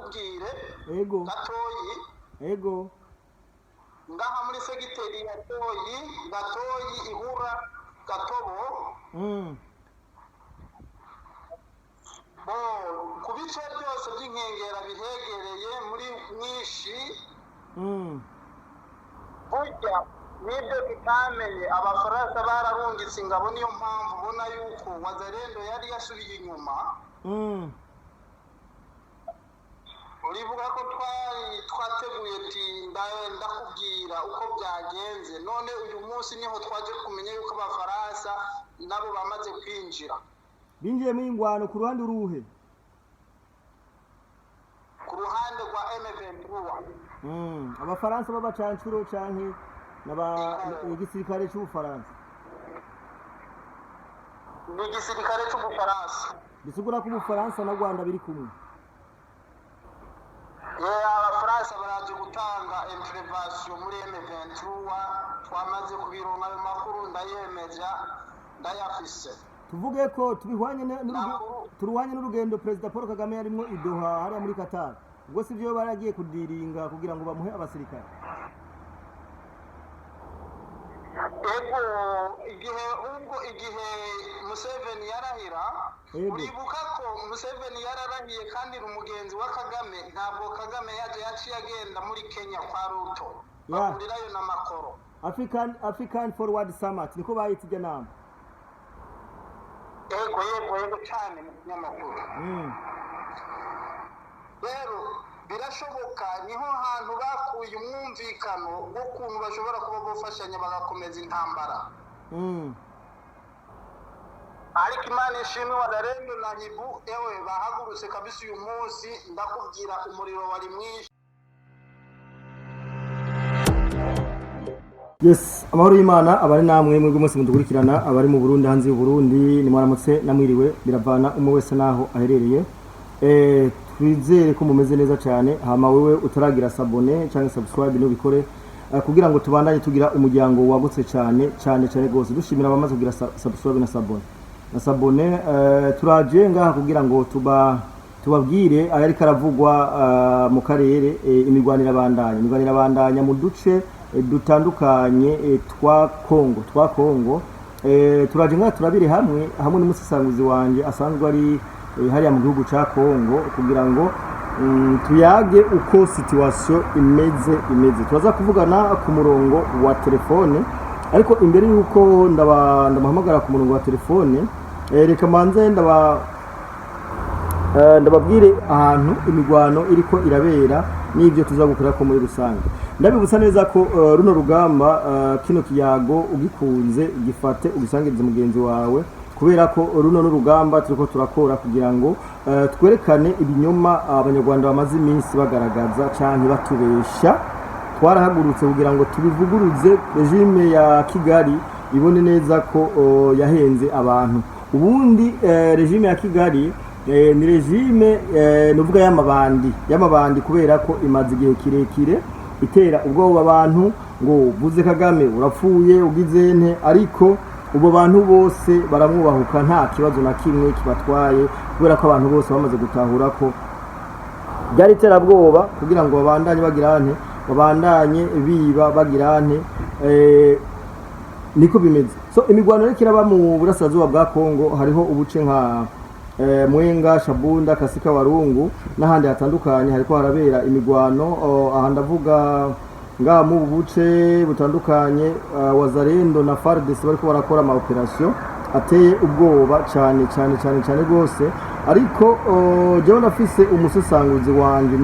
Ndakubwire Ego. gatoyi. Ego. Ngaha muri segiteri ya Toyi, Gatoyi, Ihura, Gatobo, bo ku bice byose by'inkengera bihegereye muri mwinshi. Burya n'ibyo tutamenye, Abafaransa bararungitse ingabo, niyo mpamvu ubona yuko Wazalendo yari yasubiye inyuma. Uribuka ko twari twateguye ati ndakubwira uko byagenze. None uyu munsi niho twaje kumenya yuko Abafaransa nabo bamaze kwinjira. Binjiye mu ingwano ku ruhande uruhe? Ku ruhande rwa M23. Abafaransa b'abacancuro canke n'aba igisirikare c'Ubufaransa? Ni igisirikare cy'Ubufaransa. Bisigura ko Ubufaransa na Rwanda biri kumwe. Abafaransa baraje gutanga intervention muri M23. Twamaze kubironka ayo makuru, ndayemeza, ndayafise. Tuvuge ko tubihwanye Makuru. turuhanye n'urugendo Perezida Paul Kagame yarimwo i Doha hariya muri Qatar. Ubwo si byo baragiye kudiringa kugira ngo bamuhe abasirikare? Ego, igihe ubwo igihe Museveni yarahira, uribuka ko Museveni yararahiye kandi ni umugenzi wa Kagame. Ntabwo Kagame yaje, yaciye agenda muri Kenya kwa Ruto, bahurirayo na Makoro. African Forward Summit niko bayita ijya nama. Ego, cyane mu kinyamakuru. Rero birashoboka niho hantu bakuye umwumvikano w'ukuntu bashobora kuba bafashanya bagakomeza intambara. Ariko Imana ishimwe, Wazalendo na Hibu ewe bahagurutse kabisa uyu munsi. Ndakubwira, umuriro wari mwinshi. Yes, amahoro y'Imana abari namwe mwebwe mwese mudukurikirana, abari mu Burundi, hanze y'u Burundi, ni mwaramutse namwiriwe, biravana umwe wese naho aherereye. Twizere ko mumeze neza cyane. Hama wewe utaragira s'abonner cyangwa subscribe, nubikore kugira ngo tubandanye tugira umuryango wagutse cyane cyane cyane gose. Dushimira abamaze kugira subscribe na s'abonner na s'abonner. Turaje ngaha kugira ngo tubabwire ayariko aravugwa mu karere. Imigwaniro irabandanya mu duce dutandukanye twa Kongo. Turaje ngaha turabire hamwe n'umusesanguzi wanje asanzwe ari hariya mu gihugu ca Kongo kugira ngo tuyage uko situation imeze. Turaza kuvugana ku murongo wa telefone, ariko imbere yuko ndabahamagara ku murongo wa telefone, reka manze ndababwire ahantu imigwano iriko irabera n'ibyo tuza gukora ko muri rusange. Ndabibutsa neza ko runo rugamba, kino kiyago ugikunze gifate ugisangirize mugenzi wawe, kubera ko runo n'urugamba turiko turakora kugira ngo twerekane ibinyoma Abanyarwanda bamaze iminsi bagaragaza canke batubesha. Twarahagurutse kugira ngo tubivuguruze, régime ya Kigali ibone neza ko yahenze abantu. Ubundi régime ya Kigali ni régime nuvuga y'amabandi, kubera ko imaze igihe kirekire itera ubwoba abantu ngo uvuze Kagame urapfuye, ugize nte, ariko ubwo bantu bose baramwubahuka, nta kibazo na kimwe kibatwaye, kubera ko abantu bose bamaze gutahura ko byari iterabwoba kugira ngo babandanye bagira nte, babandanye biba bagira nte. Niko bimeze. So imigwano rero iraba mu burasirazuba bwa Kongo. Hariho ubuce nka Mwenga, Shabunda, Kasika, Warungu n'ahandi hatandukanye hariko harabera imigwano. Aha ndavuga ngaha mu buce butandukanye, Wazalendo na FARDC bariko barakora ama opération ateye ubwoba cyane cyane cyane cyane rwose. Ariko jewe ndafise umusesanguzi wanje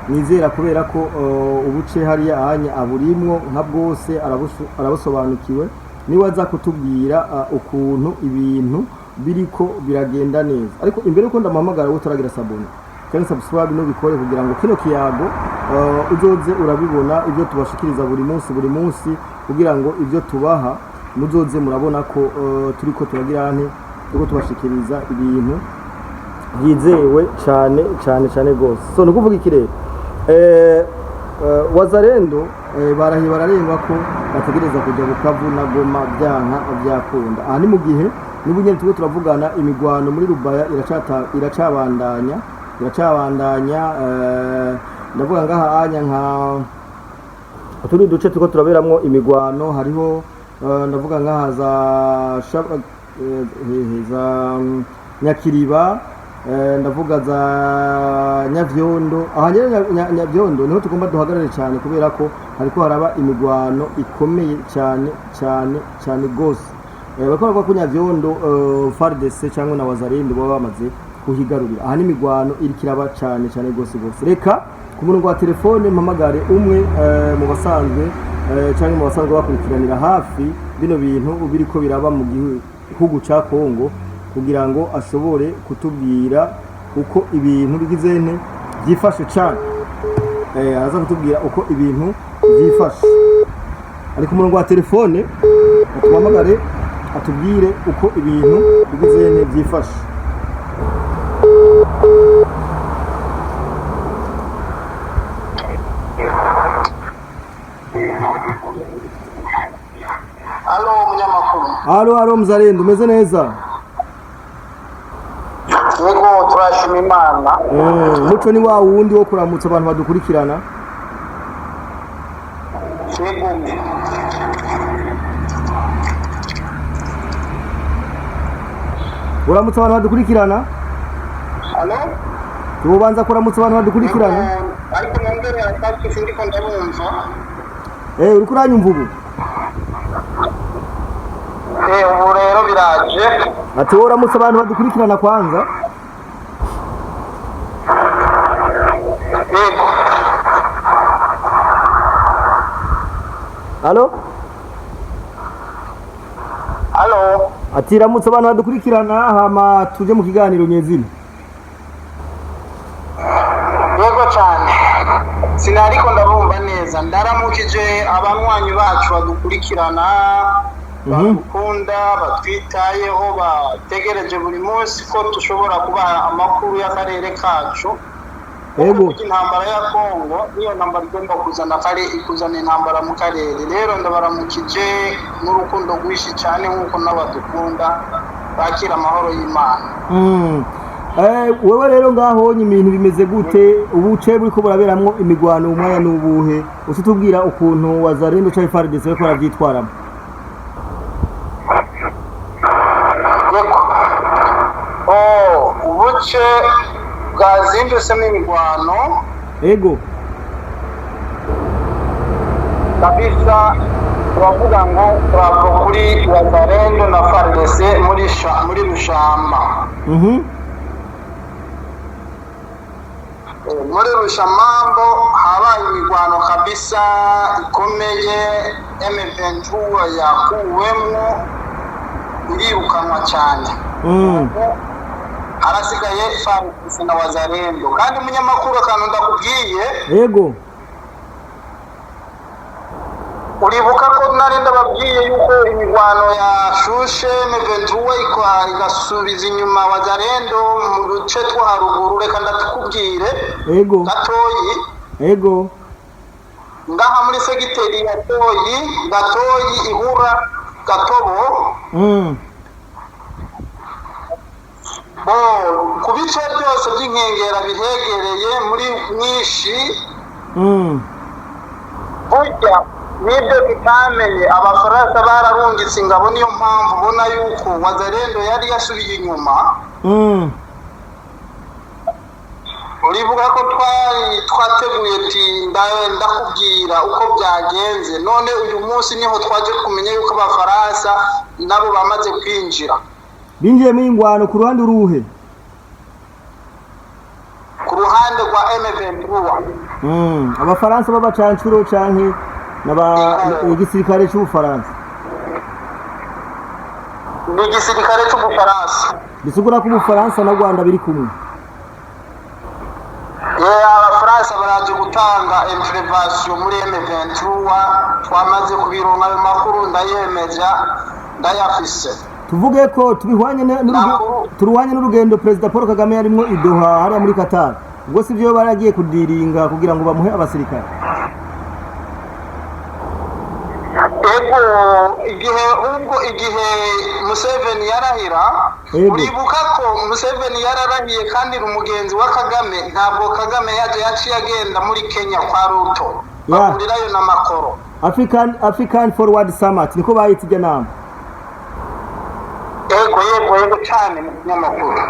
nizera, kubera ko ubuce hariya anya aburimwo nka bwose, arabusobanukiwe. Niwe aza kutubwira ukuntu ibintu biriko biragenda neza. Ariko imbere yuko ndamuhamagara, wowe utaragira s'abonner cyangwa subscribe, nubikore kugira ngo kino kiyago uzoze urabibona ibyo tubashikiriza buri munsi buri munsi, kugira ngo ibyo tubaha muzoze murabona ko turiko turagira nte, turiko tubashikiriza ibintu byizewe cyane cyane cyane rwose. So ni ukuvuga iki rero? Wazalendo barahiye bararengwa ko bategereza kujya Bukavu na Goma byanka byakunda. Aha ni mu gihe n'ubu nyene turiko turavugana, imigwano muri Rubaya iracabandanya. iracabandanya. Ndavuga ngaha anya nka utundi duce turiko turaberamwo imigwano, hariho ndavuga ngaha za za Nyakiriba, ndavuga za Nyavyondo. Aha nyene Nyavyondo niho tugomba duhagarare cyane, kubera ko hariko haraba imigwano ikomeye cyane cyane cyane gose. Bariko baravuga ko Nyavyondo FARDC cyangwa na Wazalendo baba bamaze kuhigarurira. Aha n'imigwano iriko iraba cyane cyane gose gose. Reka ku murongo wa telefone mpamagare umwe mu basanzwe cyangwa mu basanzwe bakurikiranira hafi bino bintu biriko biraba mu gihugu ca Kongo, kugira ngo ashobore kutubwira uko ibintu bigize nte byifashe cyane. Araza kutubwira uko ibintu byifashe. Ari ku murongo wa telefone, atuhamagare atubwire uko ibintu bigize nte byifashe. Alo, munyamakuru. Alo, alo, mzalendo, umeze neza? Yego, turashima Imana. Muco ni wa wundi wo kuramutsa abantu badukurikirana. Yego. Uramutsa abantu badukurikirana. Alo. Tubanza kuramutsa abantu badukurikirana. Yego, ariko nongere atatu, sindiko ndabumva. Uriko uranyumva ubu? Ubu rero biraje. Ati wowe uramutsa abantu badukurikirana kwanza. Yego. Alo. Alo. Ati ramutsa abantu badukurikirana, hama tuje mu kiganiro nyezina. Yego cyane, sinariko ndabumva neza. Ndaramukije abanywanyi bacu badukurikirana, badukunda, batwitayeho, bategereje buri munsi ko dushobora kubaha amakuru y'akarere kacu. Kuko intambara ya Kongo niyo ntambara igomba kuzana kare, ikuzana intambara mu karere. Rero ndabaramukije n'urukundo rwinshi cyane, nk'uko n'abadukunda bakira amahoro y'Imana. Wewe rero ngaho ibintu bimeze gute? Ubuce buriko buraberamwo imigwano umwanya n'ubuhe? Usitubwira ukuntu Wazalendo canke FARDC bariko baravyitwaramo. Yego. Oh, ubuce bwazindusemo imigwano. Kabisa, turavuga ngo turava kuri Wazalendo na FARDC muri Rushamba. Muri Rushamambo habaye imigwano kabisa ikomeye. M23 yakuwemwo, irirukanwa cyane. Harasigaye FARDC na Wazalendo. Kandi umunyamakuru, akantu ndakubwiye. Uribuka ko nari ndababwiye yuko imigwano yashushe, M23 igasubiza inyuma Wazalendo mu duce two haruguru? Reka ndatukubwire gatoyi. Ngaha muri segiteri ya Toyi, Gatoyi, Ihura, Gatobo, bo ku bice byose by'inkengera bihegereye muri mwinshi. Burya n'ibyo tutamenye, Abafaransa bararungitse ingabo. Niyo mpamvu ubona yuko Wazalendo yari yasubiye inyuma. Uribuka ko twari twateguye ati ndakubwira uko byagenze. None uyu munsi niho twaje kumenya yuko Abafaransa nabo bamaze kwinjira. Binjiye mu ingwano ku ruhande uruhe? Ku ruhande rwa M23. Abafaransa b'abacancuro canke n'aba igisirikare c'Ubufaransa? Ni igisirikare cy'Ubufaransa. Bisigura ko Ubufaransa na Rwanda biri kumwe. Ye, Abafaransa baraje gutanga intervention muri M23. Twamaze kubironka ayo makuru, ndayemeza, ndayafise. Tuvuge ko tubihwanye turuhanye n'urugendo Perezida Paul Kagame yarimwo i Doha hariya muri Qatar. Ubwo si byo baragiye kudiringa kugira ngo bamuhe abasirikare? Ego. Igihe ubwo igihe Museveni yarahira, uribuka ko Museveni yararahiye kandi ni umugenzi wa Kagame. Ntabwo Kagame yaje, yaciye agenda muri Kenya kwa Ruto, bahurirayo na Makoro. African Forward Summit niko bayita ijya nama. Yego cyane mu kinyamakuru.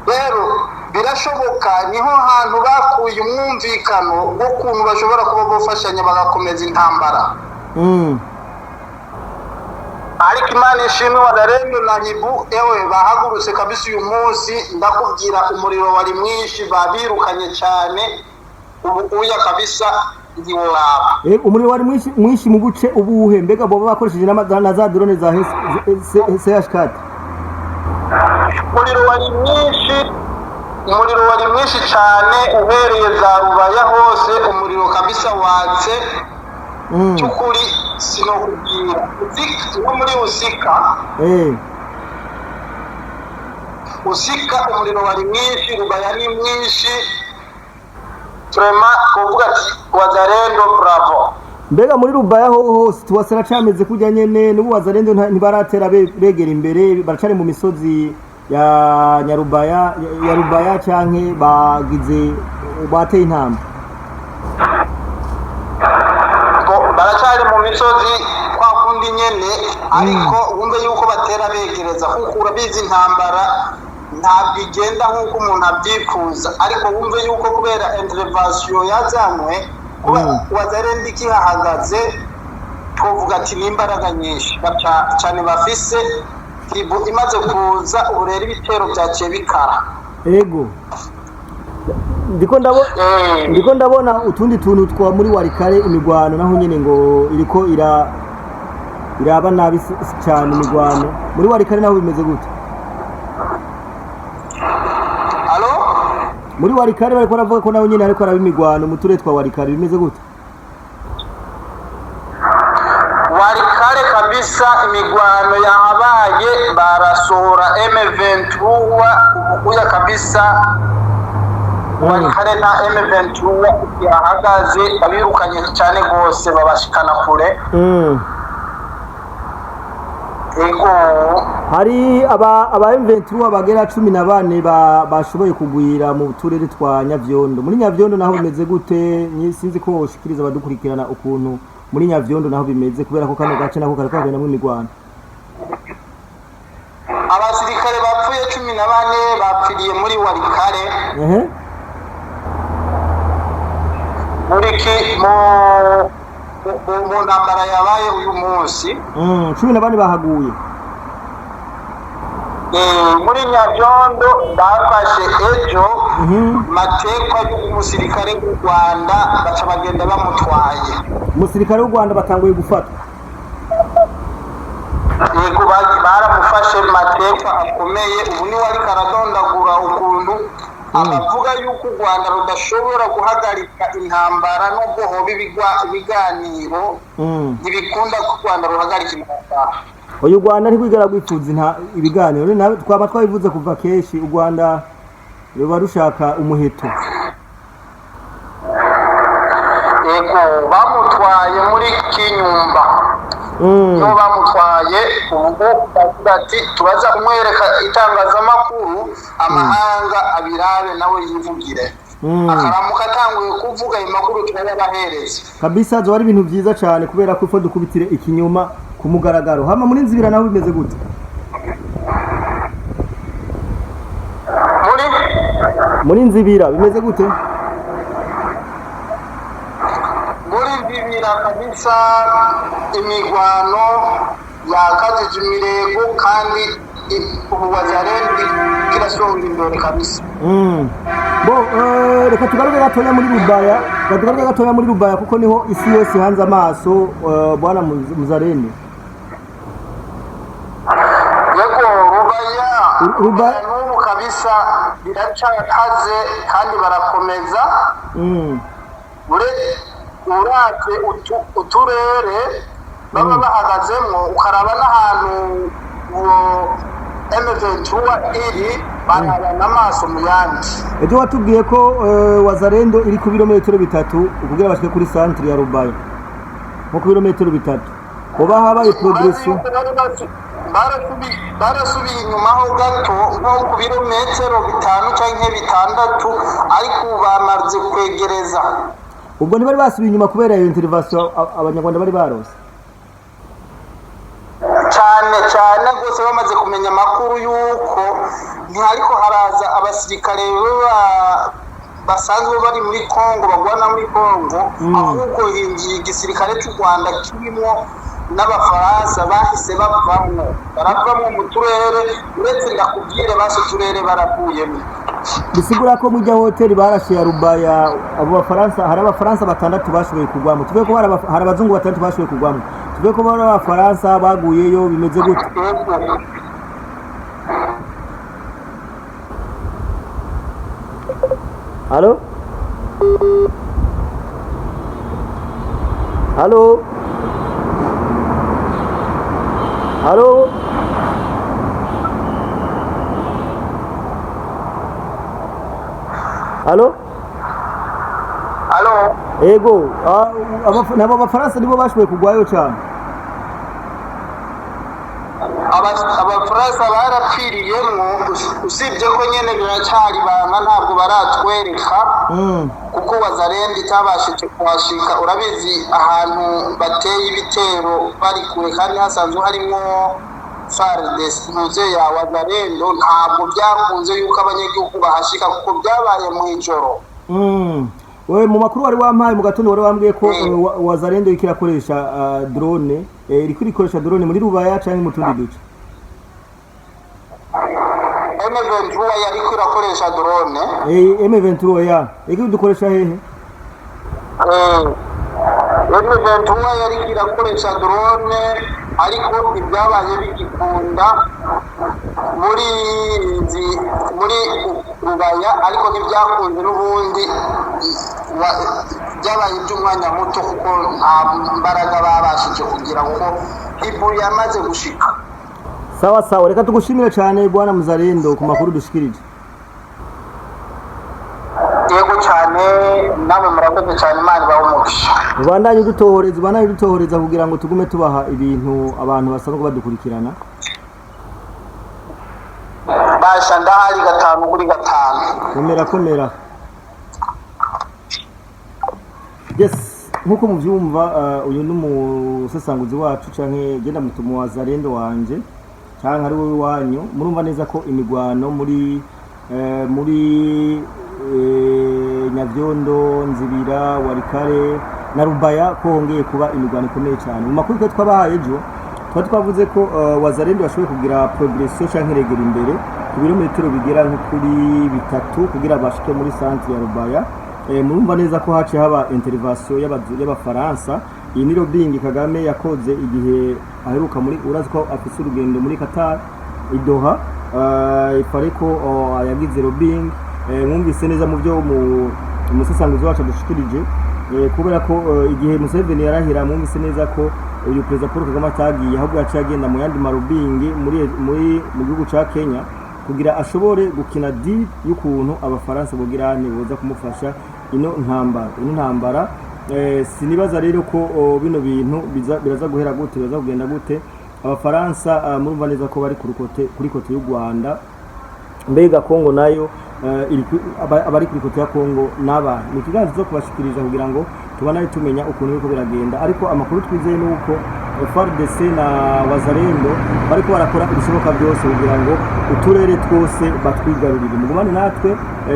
Rero birashoboka niho hantu bakuye umwumvikano w'ukuntu bashobora kuba bafashanya bagakomeza intambara. Ariko Imana ishimwe, Wazalendo na Hibu ewe bahagurutse kabisa uyu munsi. Ndakubwira, umuriro wari mwinshi, babirukanye cyane. Ubu uya kabisa ntiworaba. Umuriro wari mwinshi mwinshi mu buce ubuhe? Mbega boba bakoresheje na za drone za CH4? Umuriro wari mwinshi, umuriro wari mwinshi cyane, uhereye za Rubaya hose umuriro kabisa watse. Cy'ukuri sinokubwira. Nko muri Usika, Usika umuriro wari mwinshi, Rubaya ni mwinshi. Vraiment kuvuga ati Wazalendo bravo. Mbega muri Rubaya ho hose tuwasera cameze kurya nyene? N'ubu Wazalendo ntibaratera begera imbere, baracari mu misozi ya Nyarubaya, ya Rubaya, canke bagize bateye intambwe? Baracari mu misozi kwa kundi nyene, ariko wumve yuko batera begereza, kuko urabizi intambara ntabwo igenda nk'uko umuntu abyifuza. Ariko wumve yuko kubera intervention yazanywe, kuba Wazalendo ikihahagaze, twovuga ati ni imbaraga nyinshi cyane bafise. Hibu imaze kuza, ubu rero ibitero byaciye bikara. Ego, ndiko ndabona utundi tuntu twa muri Warikare, imigwano naho nyene ngo iriko iraba nabi cyane. Imigwano muri Warikare naho bimeze gute? Alo? Muri Warikare bariko baravuga ko naho nyene hariko haraba imigwano mu turere twa Warikare. Bimeze gute? Warikare kabisa imigwano yahabaye, barasohora M23 ubukuya kabisa. Warikare na M23 yahagaze, babirukanye cyane rwose, babashikana kure. Ego. Hari aba M23 bagera 14 bashoboye kugwira mu turere twa Nyavyondo. Muri Nyavyondo naho bimeze gute? Sinzi ko woshikiriza abadukurikirana ukuntu muri Nyavyondo naho bimeze, kubera ko kano gace nako kariko kagendamwo imigwano. Abasirikare bapfuye 14 bapfiriye muri Warikare, muri ki mu ntambara yabaye uyu munsi. 14 bahaguye. Muri Nyabyondo bafashe ejo matekwa y'umusirikare w'u Rwanda, baca bagenda bamutwaye. Umusirikare w'u Rwanda batanguye gufatwa? Yego, baramufashe matekwa akomeye. Ubu niwe ariko aradondagura ukuntu abavuga yuko u Rwanda rudashobora guhagarika intambara nubwo hoba ibiganiro. Ntibikunda ko u Rwanda ruhagarika intambara. Oya, u Rwanda ntirwigera rwifuza ibiganiro. Twaba twabivuze kuva kenshi, u Rwanda ruba rushaka umuheto. Yego, bamutwaye muri Kinyumba. Niho bamutwaye. Ubwo bavuga ati turaza kumwereka itangazamakuru, amahanga abirabe, nawe yivugire. Akaramuka atanguye kuvuga ayo makuru, turayabahereza. Kabisa zoba ari ibintu vyiza cane, kubera ko ifo dukubitire ikinyoma ku mugaragaro. Hama muri Nzibira naho bimeze gute? Muri Muri Nzibira bimeze gute? Muri Nzibira kabisa imigwano yakajije imirego, kandi ubu Wazalendo kirasonga imbere kabisa. Bo reka tugaruke gatoya muri Rubaya, reka tugaruke gatoya muri Rubaya, kuko niho isi yose ihanze amaso, bwana Muzarende. Yego, Rubaya. Rubaya. N'ubu kabisa biracakaze kandi barakomeza. Uravye uturere baba bahagazemwo, ukaraba n'ahantu uwo M23 iri, barabana amaso mu yandi. Ejo watubwiye ko Wazalendo iri ku birometero 3 kugira bashike kuri centre ya Rubaya. Nko ku birometero 3 hoba habaye progression? Barasubiye inyuma ho gato, nko ku birometero 5 canke 6, ariko ubu bamaze kwegereza. Ubwo ntibari basubiye inyuma kubera iyo intervention abanyarwanda bari barose? Cyane cyane rwose, bamaze kumenya amakuru y'uko ntihariko haraza abasirikare basanzwe bari muri Kongo, bagwana muri Kongo, ahubwo hinjiye igisirikare cy'u Rwanda kirimo n'Abafaransa. Bahise bavamwo, baravamwo mu turere, uretse ndakubwire basi uturere baravuyemo. Bisigura ko mujya hoteli barashe ya Rubaya, abo bafaransa, hari abafaransa batandatu bashoboye kugwamo. Tuvuge ko hari abazungu batandatu bashoboye kugwamo. Tuvuge ko bari abafaransa baguyeyo, bimeze gute? Yego. Allo, allo, allo, allo! Allo. Ego, nabo abafaransa nibo bashoboye kugwayo cyane? Abafaransa barapfiriyemwo, usibye ko nyene biracyari ibanga, ntabwo baratwereka, kuko Wazalendo itabashije kuhashika. Urabizi, ahantu bateye ibitero bari kure kandi hasanzwe harimwo FARDC ntuze ya Wazalendo, ntabwo byakunze yuko abanyagihugu bahashika kuko byabaye mu ijoro. Wewe mu makuru wari wampaye mu gatondo wari wambwiye ko Wazalendo iriko irakoresha drone, iriko ikoresha drone muri Rubaya canke mu tundi duce? M23 yariko irakoresha drone. M23 ya iriko dukoresha hehe? M23 yariko irakoresha drone, ariko ibyabaye bigikunda muri izi muri Rubaya, ariko ntibyakunze n'ubundi, byabaye iby'umwanya muto kuko nta mbaraga babashije kugira, kuko ibu yamaze gushika. Sawa sawa, reka tugushimire cyane bwana Muzalendo ku makuru dushikirije. Yego cyane, namwe murakoze cyane, Imana ibahe umugisha. Ubandanye dutohoreza, ubandanye dutohoreza kugira ngo tugume tubaha ibintu abantu basanzwe badukurikirana. Basha, ndahari 5 kuri 5. Komera, komera. Yes, nkuko muvyumva, uyu ni umusesanguzi wacu canke genda mutumu wa Zalendo wanje canke ari wowe wanyu. Murumva neza ko imigwano muri Nyavyondo, Nzibira, Warikare na Rubaya ko hongeye kuba imigwano ikomeye cyane. Mu makuru twe twabahaye ejo twari twavuze ko Wazalendo bashoboye kugira progression canke regera imbere ku birometero bigera nko kuri 3 kugira bashike muri centre ya Rubaya. Murumva neza ko haciye haba intervention y'abafaransa. Iyi ni lobbying Kagame yakoze igihe aheruka muri, urazi ko afise urugendo muri Qatar i Doha, ifare ko yagize lobbying. Mwumvise neza mu byo mu umusesanguzi wacu adushikirije, kubera ko igihe Museveni yarahira, mwumvise neza ko uyu perezida Paul Kagame atagiye, ahubwo yaciye agenda mu yandi malobbying muri mu gihugu ca Kenya kugira ashobore gukina deal y'ukuntu abafaransa bogira boza kumufasha ino ntambara. Sinibaza rero ko bino bintu biraza guhera gute, biraza kugenda gute. Abafaransa, murumva neza ko bari kuri côté y'u Rwanda. Mbega Kongo nayo, abari kuri côté ya Kongo naba ni ikiganiro cyo kubashikiriza kugira ngo tubanaye tumenya ukuntu biriko biragenda. Ariko amakuru twizeye ni uko FARDC na Wazalendo bariko barakora ibishoboka byose kugira ngo uturere twose batwigarurire. Mugumane natwe,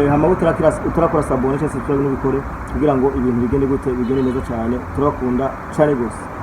hama utarakora s'abonner cyangwa se n'ubikore kugira ngo ibintu bigende gute, bigende neza cyane. Turabakunda cyane gose.